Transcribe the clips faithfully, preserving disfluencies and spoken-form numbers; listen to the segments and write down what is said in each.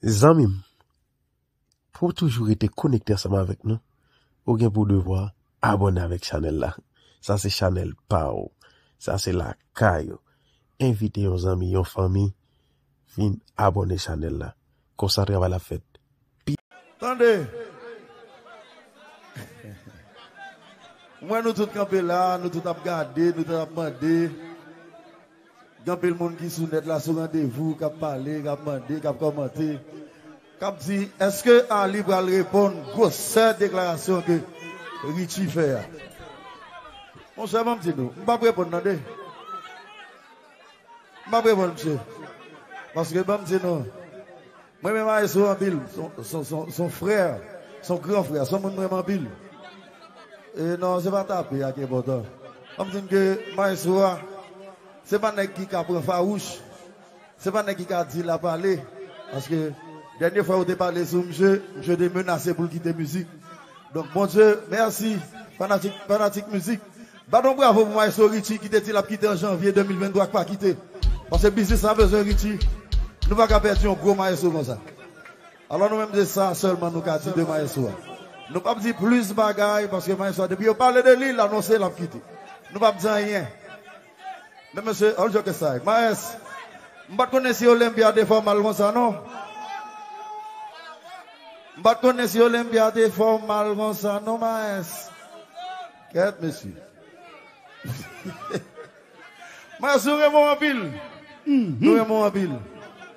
Zanmi m, pou w toujou rete konekte ansanm avèk nou, ou gen pou devwa abòne avèk chanèl la. Sa se chanèl pa w. Sa se lakay ou. Envite yon zanmi, yon fanmi, vin abòne chanèl la. Konsa travay la fèt. Tande! M wè nou tout kanpe la, nou tout ap gade, nou tout ap mande. Gen anpil moun ki sou nèt la, sou randevou, k ap pale, k ap mande, k ap kòmante, k ap di, èske Arly pral reponn gwosè deklarasyon ke Richie fè a? Monchè, ban m di nou, m p ap reponn, tande. M p ap reponn, misye. Paske, ban m di nou, mwen renmen Maestro anpil. Se yon, se yon, se yon, se yon frè, se yon gran frè, se yon moun mwen renmen anpil. E non, se pa tape a ki enpòtan. Ban m di n ke Maestro a, se pa nèg ki ka pran fawouch. Se pa nèg ki ka di l ap ale. Paske dènye fwa yo te pale sou misye, misye te menase pou l kite mizik. Donk, Bondye, mèsi, fanatik, fanatik mizik. Bat yon bravo pou Maestro Richie ki te di l ap kite an janvye de mil venntwa, k pa kite. Paske biznis la bezwen Richie. Nou pa ka pèdi yon gwo maestro konsa. Alò, nou menm, se sa sèlman nou ka di de Maestro a. Nou p ap di plis bagay, paske Maestro a, depi yo pale de li, l anonse l ap kite. Nou p ap di anyen. Men mesye, all joke aside, Maes, m pa t konnen si Olympia te fè w mal konsa, non. M pa t konnen si Olympia te fè w mal konsa, non, Maes. Kèt, mesye. Maes, nou renmen w anpil. Nou renmen w anpil.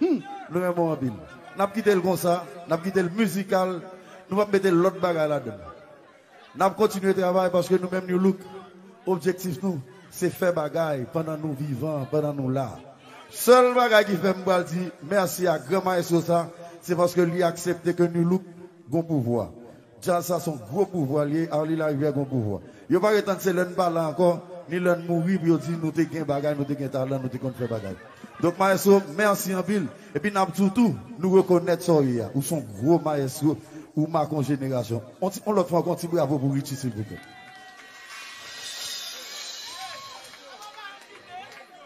Nou renmen w anpil. N ap kite l konsa, n ap kite l mizikal, nou p ap mete lòt bagay ladan l. N ap kontinye travay paske nou menm New Look, objektif nou, se fè bagay pandan nou vivan, pandan nou la. Sèl bagay ki fè m pral di mèsi a gran maestro sa, se paske li aksepte ke New Look gon pouvwa. Djaz sa se yon gwo pouvwa li ye, Arly Larivière gon pouvwa. Yo pa gentan se lè n pa la ankò, ni lè n mouri pou yo di nou te gen bagay, nou te gen talan, nou te konn fè bagay. Donk, maestro, mèsi anpil. Epi n ap di w tou, nou rekonèt sa w ye a. Ou se yon gwo maestro, ou make yon jenerasyon. On ti, on lòt fwa ankò, yon ti bravo pou Richie, silvouplè.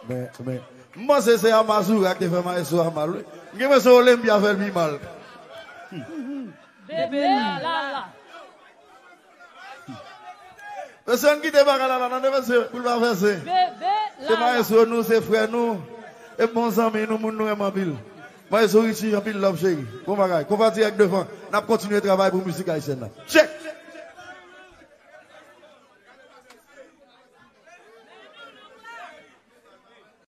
Men, men, m panse se Amazura ki te fè maestro a mal, wi. M gen enpresyon Olympia fè l pi mal. Bebe Lala. Mesye, ann kite bagay la la, tande, mesye, pou l pa fè sen. Bebe Lala. Se maestro nou, se frè nou, e bon zanmi nou, moun nou renmen anpil. Maestro Richie, anpil love, cheri. Bon bagay. Konpa dirèk devan. N ap kontinye travay pou mizik ayisyèn nan. Check!